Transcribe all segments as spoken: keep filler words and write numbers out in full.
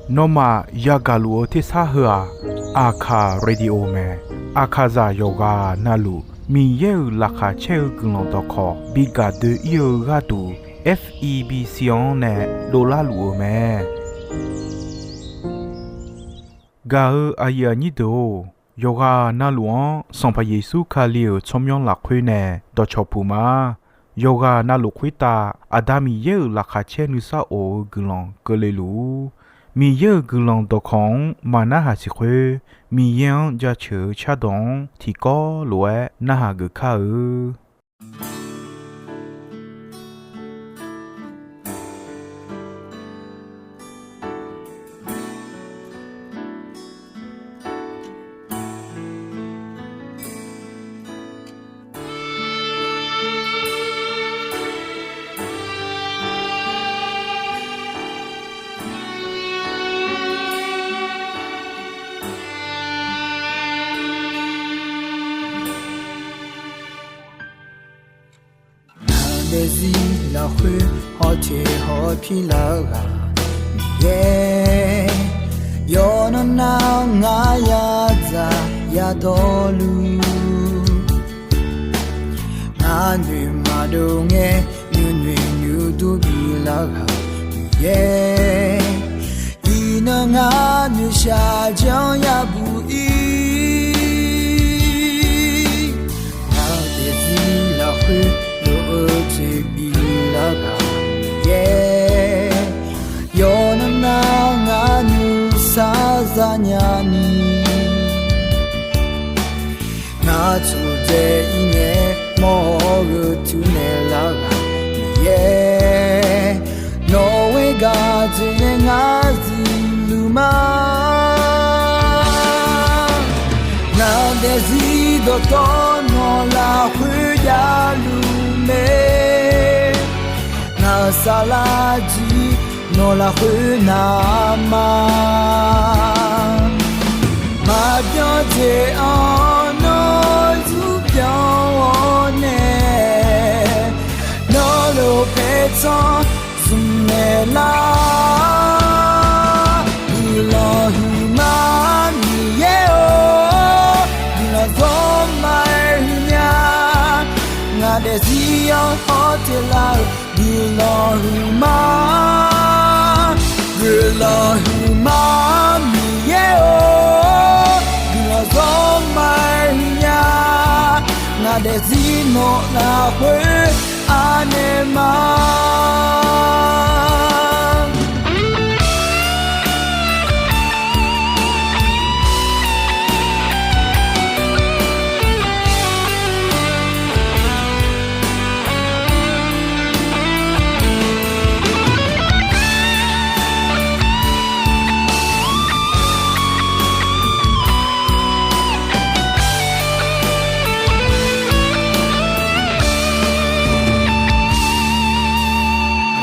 Nawmaf yagaq luf-eu tersar heu-aq, Aqkaq Radio mae. Aqkaqzaq yawqghaq navluf Miqyaer-euq laqkhaq caer-eu guiqlanq dawqkawq bi gaq doe-ir-eu gharduq, F E B C-anr nae dovlar luf-eu mae. Gaq-eu aqyuif aqnyir deuq-or, yawqghaq navluf-anr Sanqpaq Yeqsur Kali-euq tsawrmyanr lafkhoer nae dawqcawq puq ma. Yawqghaq navluf khoertav Aqda Miqyaer-euq laqkhaq caer nuisar of-eu guiqlanq keuvle luf-ur. Miqyaer-euq guiqlanq dawqkawq-anr maqnarhaq siq khoer, Miqyaer-anr jaceuq-eu cardawq-anr tiqkawv lof-aer narhaq geuf kar-eu. Ngaq daefzir lafkhoer hawteq hawpir lar-eu ghaq Miqyaer, yawqnan nar-awr ngar yadzaq yadawrluf, ngar noeq maqdov ngae nuinoeq nuidur bilar ghaq Miqyaer, iqnan ngar noeqshaq janr yabuq ir. Ngaq daefzir lafkhoer lof-eu jeq bilar ghaq Miqyaer, yawqnan nar ngar nuisar zanya ni, ngar tsofdzae ir ngae mawr-awr gheu tuirnaeq lar ghaq Miqyaer, nawq ghoer gaq jeq nae ngar zifluf ma. Ngaq daefzir dawqtawvluf nawq lafkhoer javluf mae, ngaq saflar jir nawq lafkhoer navma, maqbyan jeq-anr nawr zurbyan-awr nae, nawr lof paertsanr zmqnaeq lar. Guiqlanq huiqma Miqyaer-or, guiqlanq zawr ma-aer huiqnya. Ngaq daefzir-anr hawteq lar-eu guiqlanq huiqma, guiqlanq huiqma Miqyaer-or, guiqlanq zawr ma-aer huiqnya. Ngaq daefzir nawq lafkhoer anaeq ma.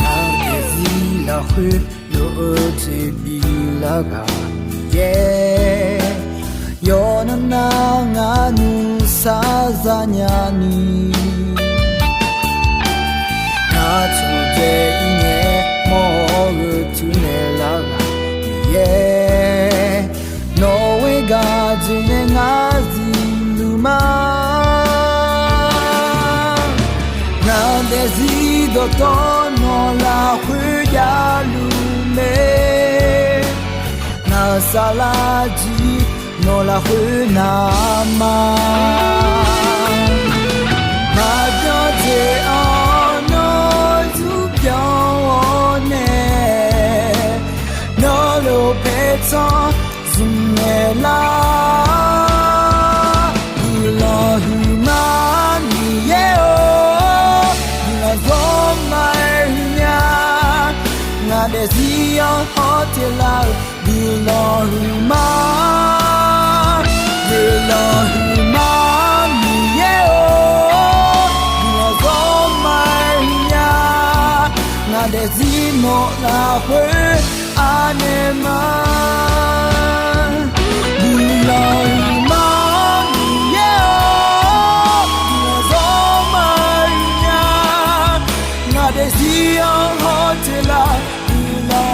Ngaq daefzir lafkhoer lof-eu jeq bilar ghaq Miqyaer, yawqnan nar ngar nuisar zanya ni, ngar tsofdzae ir ngae mawr-awr gheu tuirnaeq lar ghaq Miqyaer, nawq ghoer gaq jeq nae ngar zifluf ma. Ngaq daefzir dawqtawvluf nawq lafkhoer javluf mae, ngaq saflar jir nawq lafkhoer navma, maqbyan jeq-anr nawr zurbyan-awr nae, nawr lof paertsanr zmqnaeq lar. Guiqlanq huiqma Miqyaer-or, guiqlanq zawr ma-aer huiqnya. Ngaq daefzir-anr hawteq lar-eu guiqlanq huiqma, guiqlanq huiqma Miqyaer-or, guiqlanq zawr ma-aer huiqnya. Ngaq daefzir nawq lafkhoer anaeq ma. Guiqlanq huiqma Miqyaer-or, guiqlanq zawr ma-aer huiqnya. Ngaq daefzir-anr hawteq lar-eu guiqlanq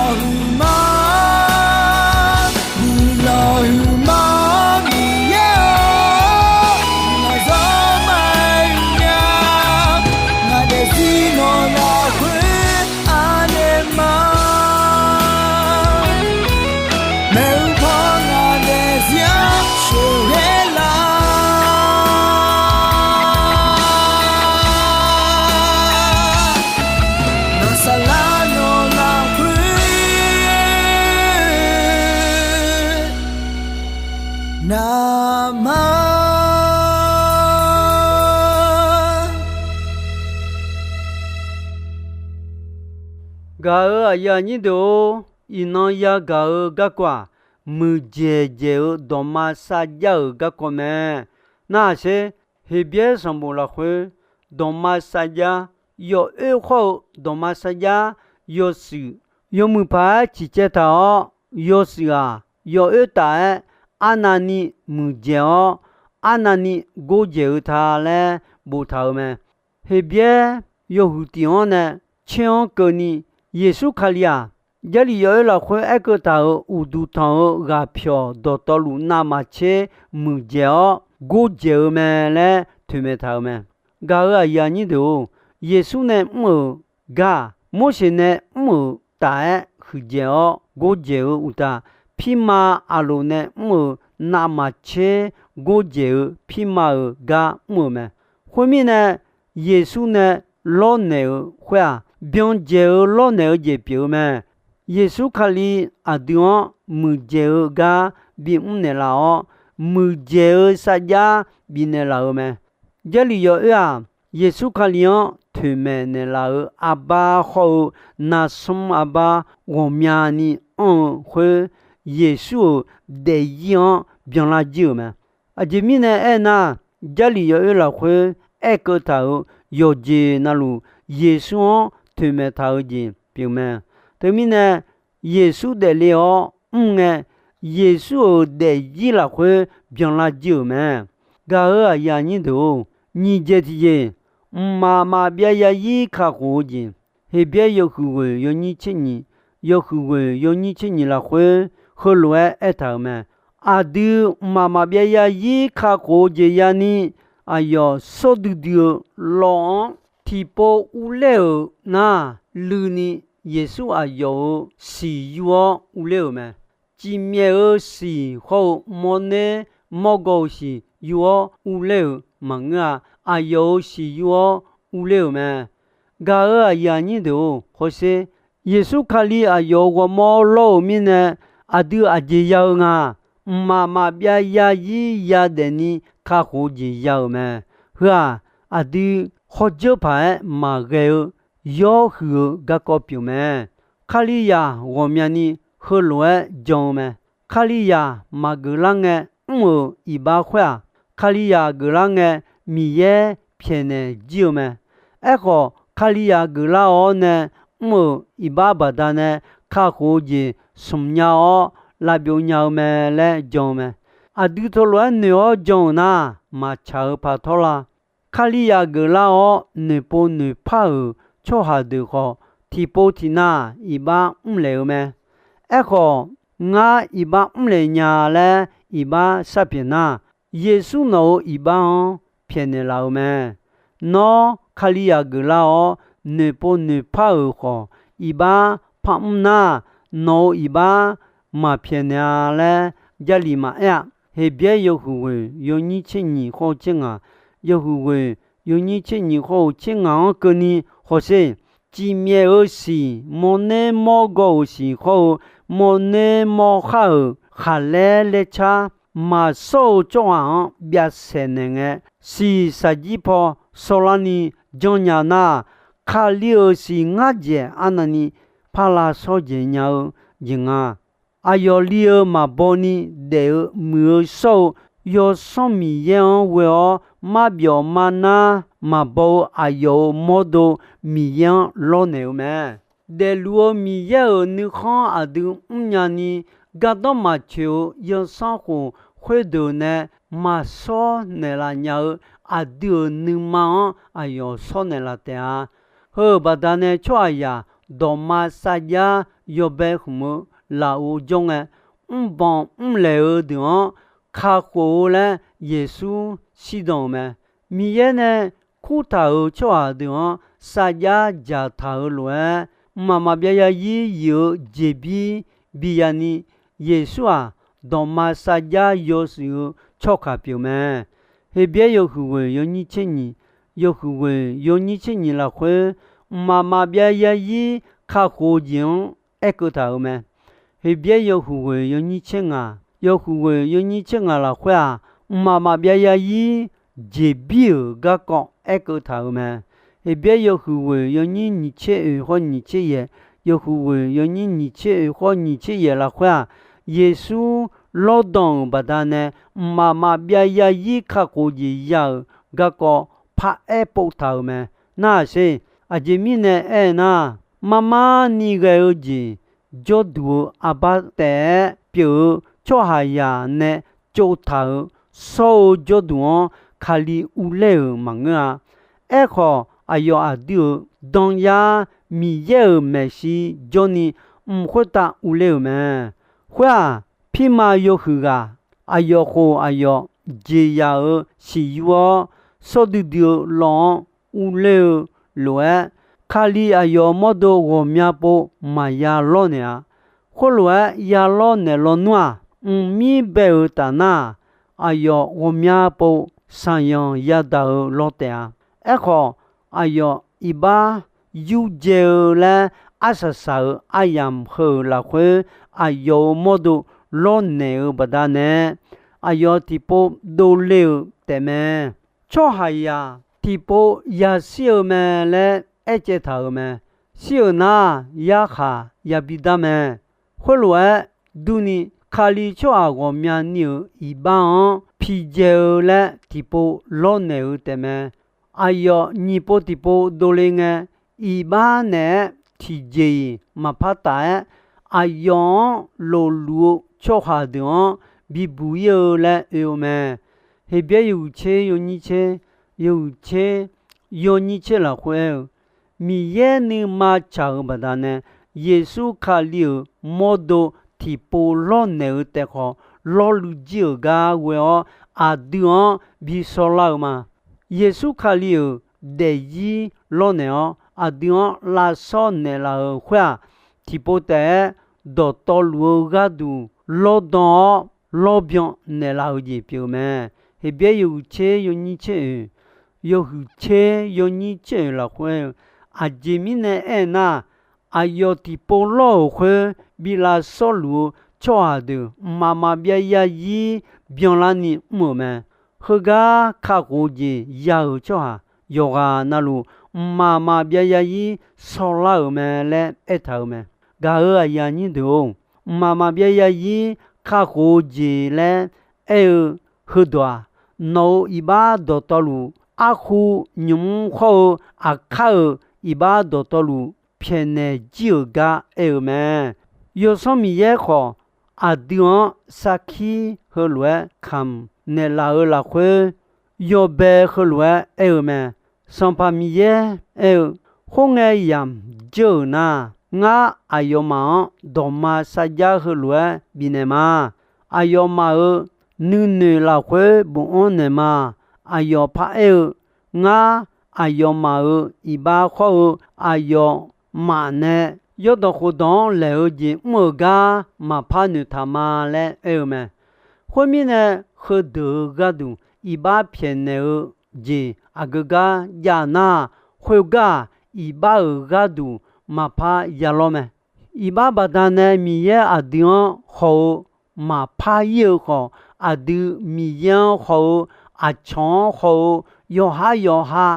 Gaq-euq aqyuif aqnyir deuq-or, iqnan yagaq-eu garkawv-aq, muiqdzaeq dzaeq-eu dawqma sarjax-euq garkawv mae. Narhaq sher, Heqbyaer sanqbof lafkhoer, dawqma sarjax, yawoer khawr-eu dawqma sarjax, yawshuif, yawmuiq paq-aer ciqcaev taq-awr, yawshuif-aq, yawoer taf-aer, arnavni muiqdzaeq-awr, arnavni gordzaeq-eu ta laer boftaq-euq mae. Heqbyaer yawhuiq tiq-anr nae caer-anr keuvni, Yeqsur Kali-aq, Jarlif yawoer lafkhoer aerkeuv taq-euq uqduq tanq-eu ghaqpyawq dawqtawvluf navmaqtser muiqdzaeq-awr gordzaeq-eu mae laer toeqmaeq taq-euq mae. Gaq-euq aqyuif aqnyir deuq-or, Yeqsur nae mr-euq gar-aq, Morseq nae mr-euq taf-aer huiqdzaeq-awr gordzaeq-eu uqtaf, pirma Aqloq nae mr-euq navmaqtser gordzaeq-eu pirma-euq gar mr-euq mae. Khoermirnae, Yeqsur nae lawrnaeq-euq khoer-aq, byan dzaeq-eu lawrnaeq-eu jeq pyeuf-eu mae. Yeqsur Kali aqdui-anr muiqdzaeq-eu gar bimr naeqlaf-awr, muiqdzaeq-eu sarjax bifnaeq laf-eu mae. Jarlif yawoer-aq, Yeqsur Kali-anr toeqmaeq naeqlaf-euq arbar hawr-eu, narsmr arbar ghawqmyani anr-eu khoer, Yeqsur-euq daefzir-anr byanlar jir-euq mae. Aqjeq mirnae aernar, Jarlif yawoer lafkhoer aerkeuv taq-euq yawqjeq navluf, Yeqsur-anr toeqmaeq taq-eu jeq pyeuf mae. Teumirnae, Yeqsur daefle-awr mr ngae, Yeqsur-euq daefzir lafkhoer byanlar jir-euq mae. Gaq-euq aqyuif aqnyir deuq-or, nyiq jeq tiqjeq, mqmaq maqbyav yarzir kakhof-eu jeq, Heqbyaer yawhuiq ghoeq yawnyir tser nyiq, yawhuiq ghoeq yawnyir tser nyiq lafkhoer heulof-aer aertaq-euq mae. Aqdui mqmaq maqbyav yarzir kakhof-eu jeq yani, aqyawf sawr duidui-eu lawv-anr tiqpov urler-euq nar, luini Yeqsur aqyawf-euq siq yur-awr urler-euq mae. Cifmyaef-euq siq hawr-eu mawrner mawrgaw-euq siq yur-awr urler-euq maqngeur-a. Aqyawf-euq siq yur-awr urler-euq mae. Gaq-euq aqyuif aqnyir deuq-or, hawsher, Yeqsur Kali aqyawf-euq ghawrmawr lawr-euq mirnae, aqdui aqjeq ya-eu nga. Mqmaq maqbyav yarzir yadaef ni kakhof-eu jeq ya-euq mae. Heu-aq, aqdui hawdzeur paq-aer maqghae-eu yawr huiq-eu garkawv pyeuf mae. Kalizaq ghawqmyani heulof-aer jan-eu mae. Kalizaq maqgeuf lar ngae mr-euq iqbax khoer-aq, Kalizaq geuf lar ngae Miqyaer pyaeqnaeq jir-eu mae. Aerkhawf, Kalizaq geuf lar-awr nae mr-euq iqbax baqdanae kakhof-eu jeq smq nya-awr lavbyov nya-eu mae laer jan-eu mae. Aqdui teulof-aer noeq-awr jan-euq nar, maqtsaq-eu paq tawr la. Kalizaq geuf lar-awr noeqpov noeqpar-euq tsawrhaq deuq khawf, tiqpov tiqnav iqbax mrlaeq-eu mae. Aerkhawf, ngar iqbax mrlaeq nya laer iqbax sharpyaeq nar, Yeqsur nawq-euq iqbax-anr pyaeqnaeq laf-eu mae. Nawr Kalizaq geuf lar-awr noeqpov noeqpar-euq khawf, iqbax par mr nar, nawq-euq iqbax maqpyaeqnaeq-a laer Jarlif maqaer-a. Heqbyaer yawhuiq ghoeq yawnyir tser nyiq khawr-eu tser ngaq, yawhuiq ghoeq yawnyir tser nyiq khawr-eu tser ngaq-anr keuvni hawsher, cifmyaef-euq siq, mawrner mawrgaw-euq siq khawr-eu, mawrner mawrkhar-euq khaqlaer laer car, maqsawr-eu tsawrhaq-anr byav saeqnaeq ngae, siq saqjir paw sawrlarni janrnya nar, Kali-euq siq ngar dzaeq arnavni par lavshawr dzaeq nya-eu jeq nga. Aqyawf li-eu maqbaw ni daef-eu muiq-eu shawr-eu Yawsanr Miqyaer-anr ghoe-awr marbyawf marnar maqbaw-eu aqyawf-euq mawrdo Miqyaer-anr lawrnaeq-eu mae. Daefluf-eu Miqyaer-euq nuikhanr aqdui mrnya ni, gardanr maqtsoeq-eu yawsanr khof khoerdeuq nae maqshawr naeqlaf nya-eu aqdui-euq nuima-anr aqyawf shawr naeqlaf taef-a. Heu-euq baqdanae tsawrhaqzaq dawqma sarjax yawbae khmq-eu lafov jawr ngae, mrbanq mrlaeq-eu deuq-anr kakhof-eu laer Yeqsur shirdan-euq mae. Miqyaer nae kurtaq-euq tsawrhaq deuq-anr sarjax dzaqtaq-euq lof-aer, mqmaq maqbyav yarzir yif-eu jeqbir biya ni, Yeqsur-aq, dawqma sarjax yawshuif-eu tsawrkaq pyeuf mae. Heqbyaer yawhuiq ghoeq yawnyir tser nyiq, yawhuiq ghoeq yawnyir tser nyiq lafkhoer, mqmaq maqbyav yarzir kakhof-eu jeq-anr aerkeuv taq-euq mae. Heqbyaer yawhuiq ghoeq yawnyir tser ngaq, yawhuiq ghoeq yawnyir tser ngaq lafkhoer-aq, mqmaq maqbyav yarzir jeqbir-euq garkawv aerkeuv taq-euq mae. Heqbyaer yawhuiq ghoeq yawnyir nyiq tser oeq hawr nyiq tser yaeq, yawhuiq ghoeq yawnyir nyiq tser oeq khawr nyiq tser yaef lafkhoer-aq, Yeqsur lawrdanq-euq baqdanae mqmaq maqbyav yarzir kakhof jeq ya-euq garkawv paraer pov taq-euq mae. Narhaq sher. Aqjeq mirnae aernar, marmar ni ghae-eu jeq jawrduq-eu arbar taef-aer pyeuf-eu tsawrhaqzaq nae tsovtaq-euq shawr-eu jawrduq-anr Kali uvler-euq maqngeur-a. Aerkhawf, aqyawf aqdui-euq danyar Miqyaer-euq maeqshi jawrni mq khoertav uvler-euq mae. Khoer-aq, pirma yawhuiq ghaq aqyawf khof aqyawf jeqzaq-euq siqyur-awr, shawrdui dui-eu law-anr uvler-eu lof-aer, Kali aqyawf mawrdo ghawqmya pov maqya lawrnaeq-a. Khoerlof-aer ya lawrnaeq lawnmr-aq, mqmir bae-euq tafnar, aqyawf ghawqmya pov shaqyanq yadaq-eu law taef-a. Aerkhawf, aqyawf iqbax yurdzae-eu laer arsaq saq-euq aryamq heu-euq lafkhoer, aqyawf-euq mawrdo lawrnaeq-eu baqdanae, aqyawf tiqpov dovle-euq taefmae. Tsawrhaqzaq tiqpov yashir-eu mae laer aercaev taq-euq mae. Shir-euq nar, yarkhaq yabi dar mae. Khoerlof-aer durni, Kali tsawrhaq ghawqmyani-euq iqbax-anr pidzae-eu laer tiqpov lawrnaeq-eu taefmae. Aqyawf nyiq pov tiqpov dovle ngae, iqbax naeq-aer tiqjeq-iq maqpar taf-aer, aqyawf-anr lofluf-eu tsawrhaq deuq-anr bibuq ir-eu laer oe-eu mae. Heqbyaer yawhuiq tser yawnyir tser, yawhuiq tser yawnyir tser lafkhoer aer-eu, Miqyaer nuima tsaq-euq baqdanae, Yeqsur Kali-euq mawrdo tiqpov lawrnaeq-eu taef khawf, lawrluiv jir-euq gar ghoe-awr aqdui-anr bi shawrlar-eu ma. Yeqsur Kali-euq daefzir lawrnaeq-awr aqdui-anr lavshawr naeqlaf-euq khoer-aq, tiqpov taef-aer dawqtawvluf-eu gharduq lawrdan-awr lawrbyan naeqlaf-eu jeq pyeuf-eu mae. Heqbyaer yawhuiq tser yawnyir tser oeq, yawhuiq tser yawnyir tser oeq lafkhoer aer-eu, aqjeq mirnae aernar, aqyawf tiqpov lawr-euq khoer bi lavshawrluf-eu tsawrhaq deuq mqmaq maqbyav yarzir byanlarni mr-euq mae. Heugar kakhof-eu jeq ya-euq tsawrhaq yawqghaq navluf mqmaq maqbyav yarzir shawrlar-euq mae laer aertaq-euq mae. Gaq-euq aqyuif aqnyir deuq-or, mqmaq maqbyav yarzir kakhof-eu jeq laer aer-eu heudawq-aq, nawq-euq iqbax dawqtawvluf, arkhu nymq-mr hawr-eu aqkar-euq iqbax dawqtawvluf pyaeqnaeq jir-euq gar aer-eu mae. Yawsanr Miqyaer khawf, aqdui-anr sarkir heulof-aer kamq naeqlaf-eu lafkhoer, yawbae heulof-aer aer-eu mae. Sanqpaq Miqyaer aer-eu, Khoerngae yamq dzeur-euq nar, ngar aqyawfmaf-anr dawqma sarjax heulof-aer bifnaeq ma. Aqyawfmaf-euq nuinoeq lafkhoer bofanr naeq ma. Aqyawf paraer-eu, Ngar aqyawfmaf-euq iqbax khawr-eu aqyawfmaf nae yawrdawq khofdawq-anr laeq-eu jeq mr-euq gar maqpar noeqtaq ma laer aer-eu mae. Khoermirnae, heudeuq-euq gharduq iqbax pyaeqnaeq-eu jeq aqgeu gar jav nar, khoergar-aq, iqbax-euq gharduq maqpar yalawr mae. Iqbax baqdanae Miqyaer aqdui-anr haw-eu maqpar ir-eu khawf, aqdui Miqyaer-anr haw-eu, aqcawq-anr haw-eu, yawqha yawqha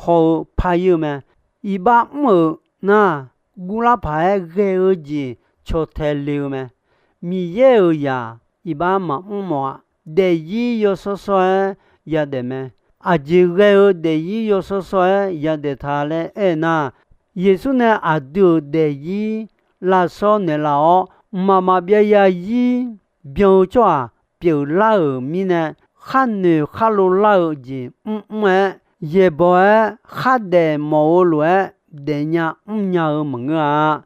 haw-eu par ir-eu mae. Iqbax mr-euq nar, guvlar paq-aer ghae-eu jeq cawqtae le-eu mae. Miqyaer-euq zaq iqbax maqmr mawf-a. Daefzir yawshawr shawr-aer yadaef mae. Aqjeq ghae-eu daefzir yawshawr shawr-aer yadaef ta laer aernar, Yeqsur nae aqdui-euq daefzir lavshawr naeqlaf-awr, mqmaq maqbyav yarzir byan-eu tsawrhaq pyeuflar-euq mirnae, khar noeq khar lo lar-eu jeq mrmr-aer, yaeqbawq-aer khardaef mawf-eu lof-aer daefnya mrnya-eu maqngeur-a.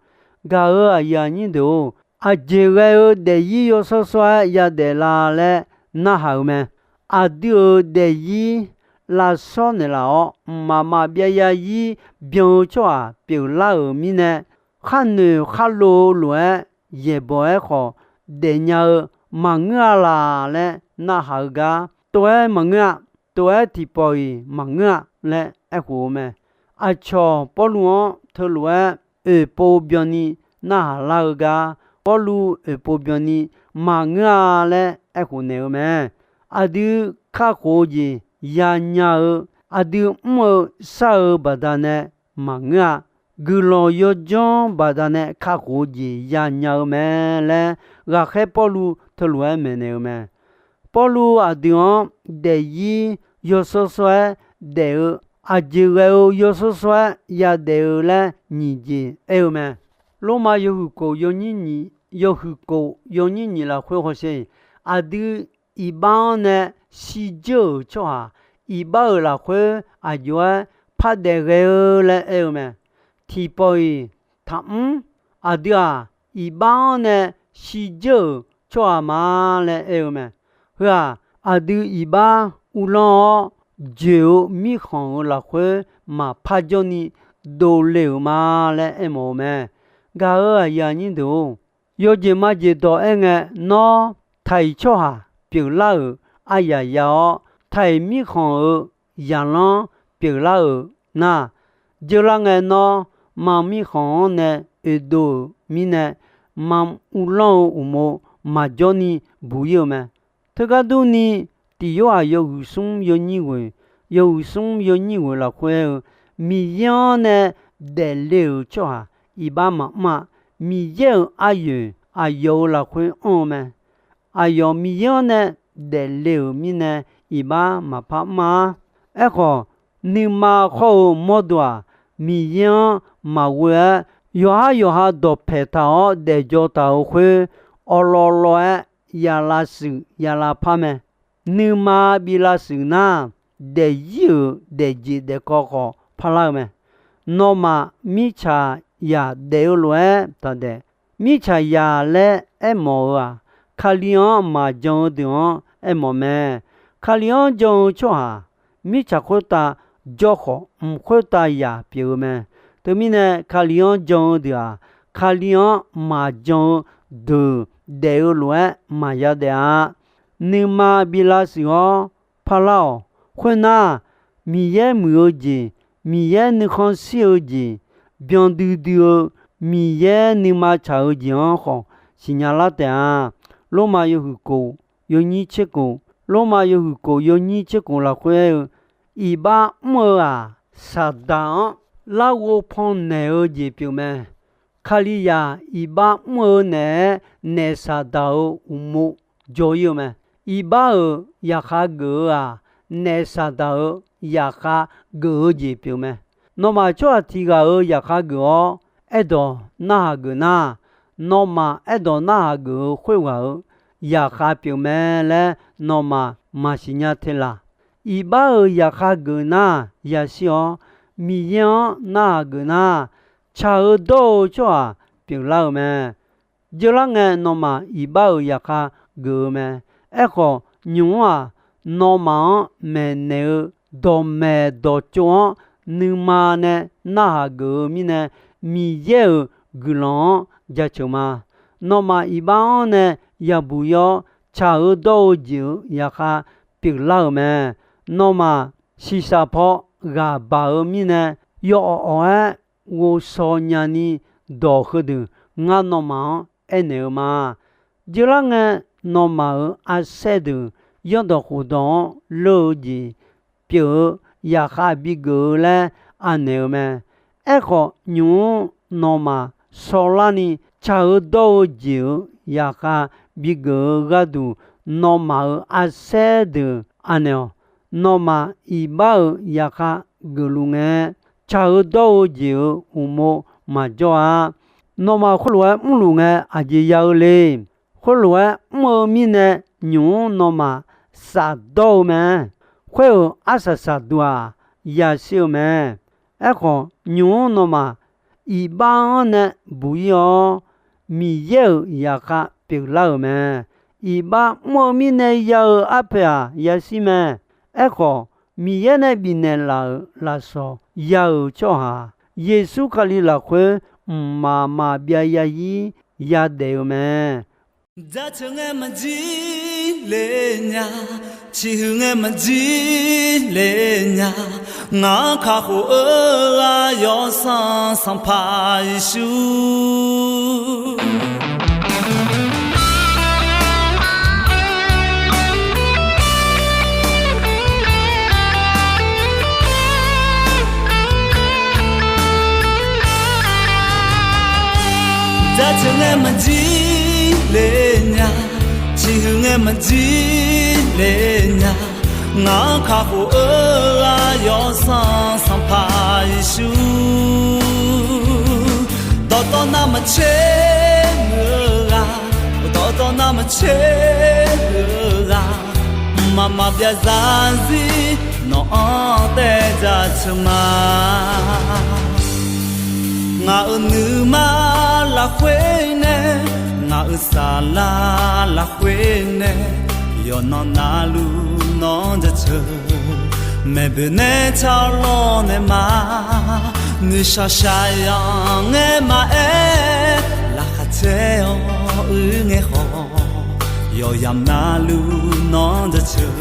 Gaq-euq aqyuif aqnyir deuq-or, aqjeq ghae-eu daefzir yawshawr shawr-aer yadaef la laer narhaq-euq mae. Aqdui-euq daefzir lavshawr naeqlaf-awr, mqmaq maqbyav yarzir byan-eu tsawrhaq pyeuflar-euq mirnae, khar noeq khar lo-eu lof-aer yaeqbawq-aer khawf daefnya-eu maqngeur-a laq laer narhaq-eu gar, tov-aer maqngeur-a, tov-aer tiqpawf-iq maqngeur-a laer aerkhof-eu mae. Aqcawq Pawrluv-anr teulof-aer oeqpov byanni narhaq lar-eu gar, Pawrluv oeqpov byanni maqngeur-a laer aerkhof naeq-eu mae. Aqdui kakhof-eu jeq yanya-eu, aqdui mr-eu shar-eu baqdanae maqngeur-a. guiqlanq yawdzanr baqdanae kakhof-eu jeq yanya-eu mae laer, ghaqkhaer Pawrluv teulof-aer maeqnaeq-eu mae. Pawrluv aqdui-anr daefzir yawshawr shawr-aer daef-eu, aqjeq ghae-eu yawshawr shawr-aer yadaef-eu laer nyiq jeq aer-eu mae. Lormav yawhuiq kof yawnyir nyiq, yawhuiq kof yawnyir nyiq lafkhoer hawsher, aqdui iqbax-anr nae shirdzeur-euq tsawrhaq, iqbax-euq lafkhoer aqjox-aer pardaef ghae-eu laer aer-eu mae. Tiqpawf-iq taqmr, aqdui-aq iqbax-anr nae shirdzeur-euq tsawrhaq ma laer aer-eu mae. Heu-aq, aqdui iqbax uvlanr-awr joeq-eu mirkhanq-euq lafkhoer maqpar jawrni dovle-euq ma laer aermawf-eu mae. Gaq-euq aqyuif aqnyir deuq-or, yawjeq majeq dawq aerngae, nawr taq-iq tsawrhaq pyeuflar-euq aryaq ya-awr, taq-iq mirkhanq-euq zaqlanr pyeuflar-euq nar, jeurlar ngae nawr, mam mirkhanq-anr nae oedov-euq mirnae, mam uvlanr-eu uqmov maqjawr ni buq-ir-eu mae. Teugar durni, Tiq Yorhaq yawhuiq smr yawnyir ghoeq, yawhuiq smr yawnyir ghoeq lafkhoer-eu, Miqyaer-anr nae daefle-euq tsawrhaq iqbax maqmr-a. Miqyaer-euq aryoeq aqyawf-euq lafkhoer anr-eu mae. Aqyawf Miqyaer-anr nae daefle-euq mirnae iqbax maqpar mr-a. Aerkhawf, nuima khawr-eu mawrdo-aq, Miqyaer-anr maqghoe-aer, yawqhar yawqha dawqpaeq taq-awr daefjaw taq-euq khoer, awqlawvlawv-aer ya lavshuif ya lavpar mae. Nuima bi lavshuif nar, daefzir-euq daefjeq daefkawv khawf parlar-eu mae. Nawmaf mirtsaqzaq daef-eu lof-aer taqdaef. Mirtsaqzaq laer aermawf-eu-aq, Kali-anr maqjan-eu deuq-anr aermawf mae. Kali-anr jan-eu tsawrhaq, mirtsaq khoertav jawr khawf, mq khoertav zaq pyeuf-eu mae. Teumirnae, Kali-anr jan-eu deuq-aq, Kali-anr maqjan-eu deuq daef-eu lof-aer maqya daef-a. Nuima bi lavshuif-awr parlar-awq. Khoernar, Miqyaer muiq-eu jeq, Miqyaer nuikhanr shir-eu jeq, byan duidui-eu Miqyaer nuima tsaq-eu jeq-anr khawf siqnya lar taef-a. Lormav yawhuiq kof yawnyir tser kof, Lormav yawhuiq kof yawnyir tser kof lafkhoer aer-eu, iqbax mr-eu-aq, Saqdaq-anr larghov pannaeq-eu jeq pyeuf mae. Kalizaq iqbax mr-eu naeq-aer, naef Saqdaq-euq uqmov jaw-ir-eu mae. Iqbax-euq zaqkhav geuf-eu-aq, naef Saqdaq-euq zaqkhav geuf-eu jeq pyeuf mae. Nawmaf tsawrhaq tiq ghaq-euq zaqkhav geuf-awr aerdawq narhaq geuf nar, nawmaf aerdawq narhaq geuf-eu khoerghaq-euq zaqkhav pyeuf mae laer nawmaf maqsiq nya te laq. Iqbax-euq zaqkhav geuf nar yashir-awr, Miqyaer-anr narhaq geuf nar, tsaq-eu dawr-eu tsawrhaq pyeuflar-euq mae. Jeurlar ngae, nawmaf iqbax-euq zaqkhav geuf-eu mae. Aerkhawf, nymq-mr-aq, nawmaf-anr maeqnaeq-eu dawqmaeq dawqtsov-anr nuima nae narhaq geuf-eu mirnae, Miqyaer-euq guiqlanq-anr jaceuq ma. Nawmaf iqbax-anr nae yabuq-ir-awr, tsaq-eu dawr-eu jeq-euq zaqkhav pyeuflar-euq mae. Nawmaf shiqshaq paw ghaq baq-eu mirnae, yawawq awq-aer ghovshaw nyani dawq heudeuq ngar nawmaf-anr aernaeq-eu ma. Jeurlar ngae, nawmaf-euq arsaer deuq zanrdawq khofdawq-anr leur-eu jeq pyeuf-eu zaqkhav bigeuf-eu laer anaeq-eu mae. Aerkhawf, nymq-mr nawmaf shawrlarni tsaq-eu dawr-eu jeq-euq zaqkhav bigeuf-eu gharduq, nawmaf-euq arsaer deuq anaeq-awq. Nawmaf iqbax-euq zaqkhav geufluf ngae, tsaq-eu dawr-eu jeq-euq uqmov maqjawr-a. Nawmaf khoerlof-aer mrluf ngae, aqjeq ya-eu le. Khoerlof-aer mr-eu mirnae, nymq-mr nawmaf shafdawr-eu mae. Khoer-euq arsaq saqduq-aq, yashir-eu mae. Aerkhawf, nymq-mr nawmaf iqbax-anr nae buq-ir-awr, Miqyaer-euq zaqkhav pyeuflar-euq mae. Iqbax mr-eu mirnae ya-eu arpoeq-aq, yashir mae. Aerkhawf, Miqyaer nae bifnaeq laf-euq lafsawq ya-euq tsawrhaq, Yeqsur Kali lafkhoer mqmaq maqbyav yazir yadaef-eu mae. Jaceuq ngae maqjir le nya, ciqhuiq ngae maqjir le nya, ngaq-anr kakhof-eu ghaq Yawsanr Sanqpaq Yeqsur. Jaceuq ngae maqjir le nya, ciqhuiq ngae maqjir le nya, ngaq-anr kakhof-eu ghaq Yawsanr Sanqpaq Yeqsur. Dawqtawv navmaqtser muiq-eu ghaq, dawqtawv navmaqtser muiq-eu ghaq, mqmaq maqbyav zarzir nawq-anr taev jaceuq ma. Ngaq-euq nuima lafkhoer nae, ngaq-euq saflar lafkhoer nae, yawqnan navluf nawq-anr jaceuq. Maeqboeq nae car lawr nae ma, nuishaq shaqyanq ngae maqaer, laqkhaq caer-awr uir ngae khawf, yawqyamq navluf nawq-anr jaceuq.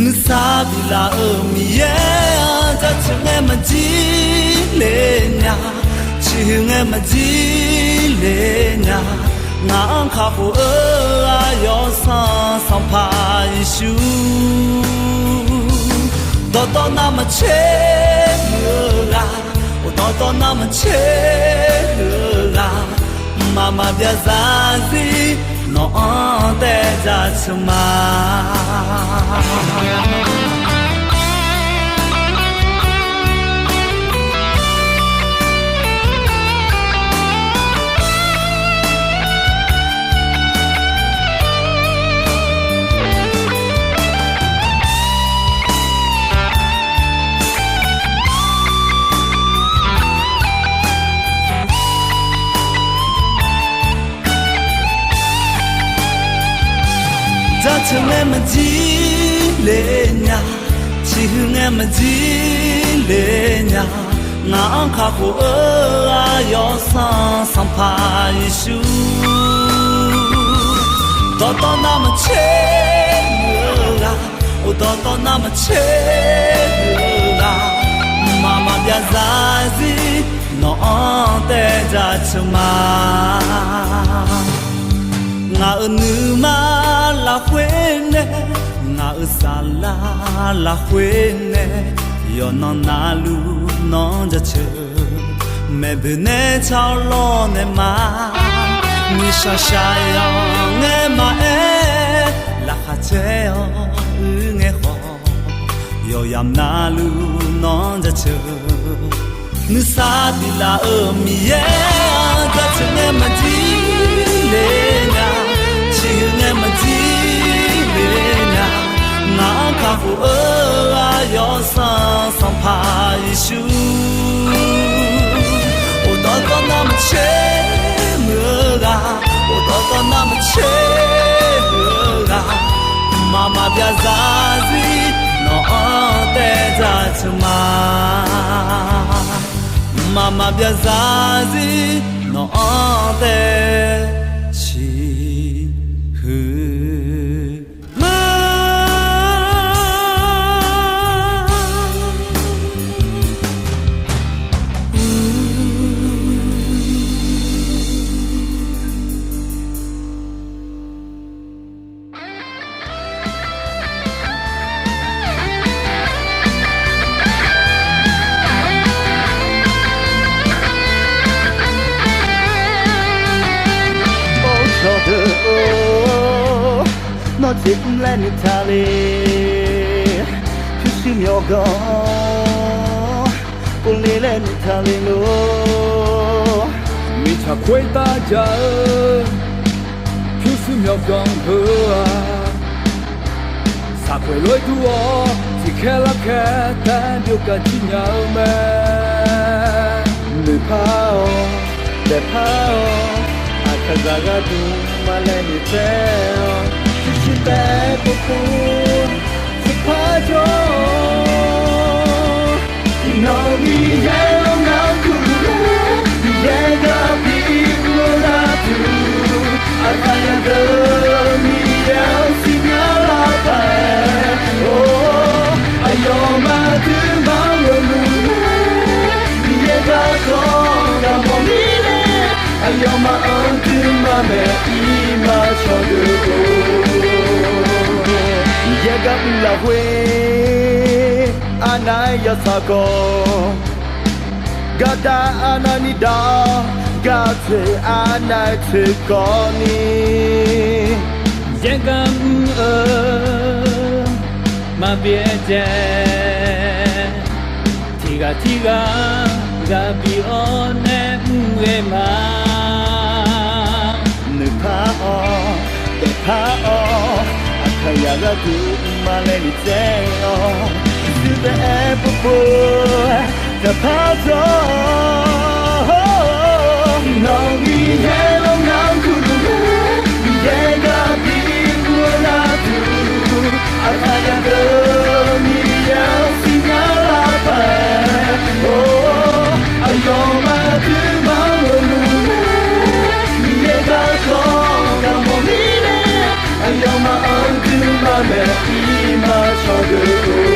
Nuisar biflaf-euq Miqyaer-anr jaceuq ngae maqjir le nya, ciqhuiq ngae maqjir le nya, ngaq-anr kakhof-eu ghaq Yawsanr Sanqpaq Yeqsur. Dawqtawv navmaqtser muiq-eu ghaq, dawqtawv navmaqtser muiq-eu ghaq, mqmaq maqbyav zarzir nawq-anr taev jaceuq ma. Jaceuq ngae maqjir le nya, ciqhuiq ngae maqjir le nya, ngaq-anr kakhof-eu ghaq Yawsanr Sanqpaq Yeqsur. Dawqtawv navmaqtser muiq-eu ghaq, dawqtawv navmaqtser muiq-eu ghaq, mqmaq maqbyav zarzir nawq-anr taev jaceuq ma. Ngaq-euq nuima lafkhoer nae, ngaq-euq saflar lafkhoer nae, yawqnan navluf nawq-anr jaceuq. Maeqboeq nae car-awr lawr nae ma, nuishaq shaqyanq ngae maqaer, laqkhaq caer-awr uir ngae khawf, yawqyamq navluf nawq-anr jaceuq. Nuisar biflaf-euq Miqyaer-anr jaceuq ngae maqjir le nya, ciqhuiq ngae maqjir le nya, ngaq-anr kakhof-eu ghaq Yawsanr Sanqpaq Yeqsur. Dawqtawv navmaqtser muiq-eu ghaq, dawqtawv navmaqtser muiq-eu ghaq, mqmaq maqbyav zarzir nawq-anr taev jaceuq ma. Mqmaq maqbyav zarzir nawq-anr taev ciqhuiq ma. Or, sawqdeuq-or, nawr jeqmr laer noeqtaq le. Pyurshuir myawqganq-anr, khovle laer noeqtaq le lor. Mirtsaq khoertav jaq-eu pyurshuir myawqganq heu-aq, saqkhoeq lof-aer dur-awr tiqkhaer larkhaer taef-aer byovgaq jir nya-eu mae. Noeqpar-awq, daefpar-awq, aqkaqzaq gharduq maqlaeq noeqtsaev-awq. Pyurshuir taef-aer povpov tiqpar jawr-awq. Iqnan Miqyaer-anr ngar kurluf-eu, Miqyaer gar bi uvlanr duq, aqkaqzaq deuq Miqyaer-anr siqnya lar paq-aer, or, aqyawfmaf duimaf-anr hawluf-eu Miqyaer garkawv gaq mawf mirnae, aqyawfmaf-anr duimaf maeq-ir ma cawqdeuq-or. Miqyaer gar uvlaf khoer, arnav-aer yawtsaq kawv, gardav arnavni dav-awr, Gaq toeq arnav-eu toeqkawv ni, yaergaq mr-eu maqbyaer jae. Tiqghaq tirghaq ghaq bi-awr nae mr ghae ma. Noeqpar-awr, daefpar-awr, aqkaqyaq gharduq mqmaq laer noeqtsaev-awr, shuir taef-aer povpov-aer daqpar dawr-awq. Nawq-euq Miqyaer-or, ngar kurluf-eu Miqyaer gharduq bi mr-eu gharduq, aqkaqyaq deuq Miqyaer-anr siqnya lar paq-aer, or, aqyawfmaf aqduimaf-anr hawluf-eu Miqyaer garkawv gaq mawf mirnae, aqyawfmaf-anr aqduimaf maeq ir ma cawqdeuq-or.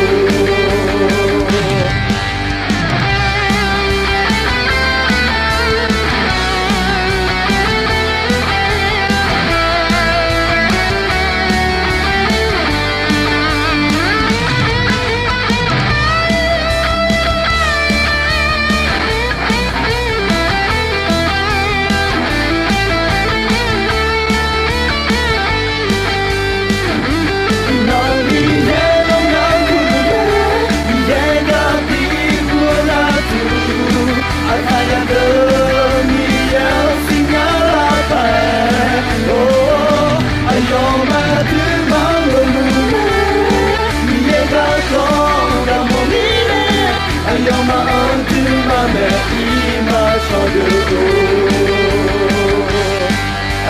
Nawq-euq Miqyaer-or, ngar kurluf-eu Miqyaer gharduq bi mr-eu gharduq, aqkaqyaq deuq Miqyaer-anr siqnya lar paq-aer, or, aqyawfmaf aqduimaf-anr hawluf-eu Miqyaer garkawv gaq mawf mirnae, aqyawfmaf-anr aqduimaf maeq ir ma cawqdeuq-or.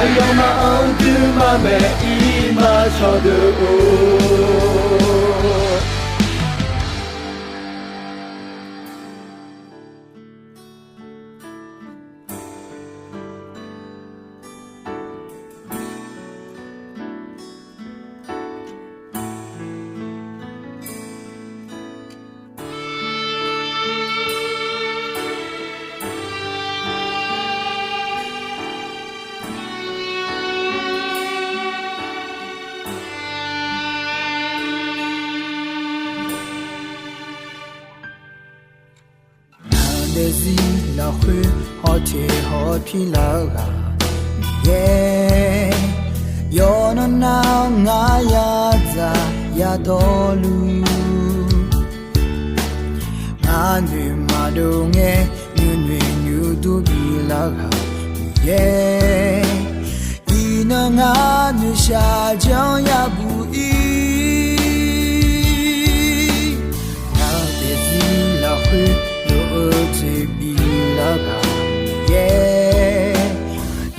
Aqyawfmaf-anr aqduimaf maeq ir ma cawqdeuq-or. Ngaq daefzir lafkhoer hawteq hawpir lar-eu ghaq Miqyaer, yawqnan nar-awr ngar yadzaq yadawrluf, ngar noeqma dov ngae nuinoeq nuidur bilar ghaq Miqyaer, iqnan ngar noeqshaq janr yabuq ir. Ngaq daefzir lafkhoer lof-eu jeq bilar ghaq Miqyaer,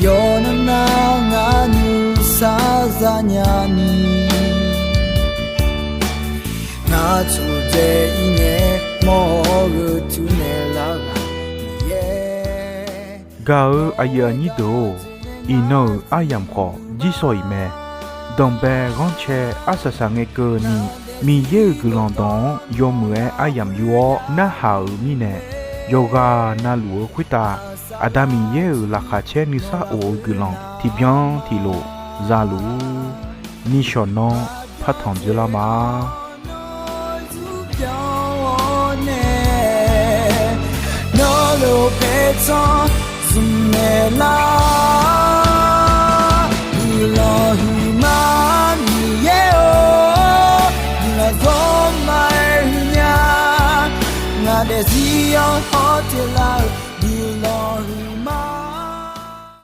yawqnan nar ngar nuisar zanya ni, ngar tsoqdzae ir ngae mawr-eu teunaeq lar ghaq Miqyaer. Gaq-eu aqyuif aqnyir deuq-or, iqnan-euq aryamq khawf jirsawq iq mae. Danqbae ghanrcae arsaq saq ngae keuvni, Miqyaer-euq guiqlanq dawq-anr yawmuiq-aer aryamq yur-awr narhaq-euq mirnae, yawqghaq navluf-eu khoertav Aqda Miqyaer-euq laqkhaq caer nuisar of-eu guiqlanq tiqbyan tiqlof zaluf-ur. Nishawq nanr partanq dzeurlar ma. Nawr lof paertsanr zmqnaeq lar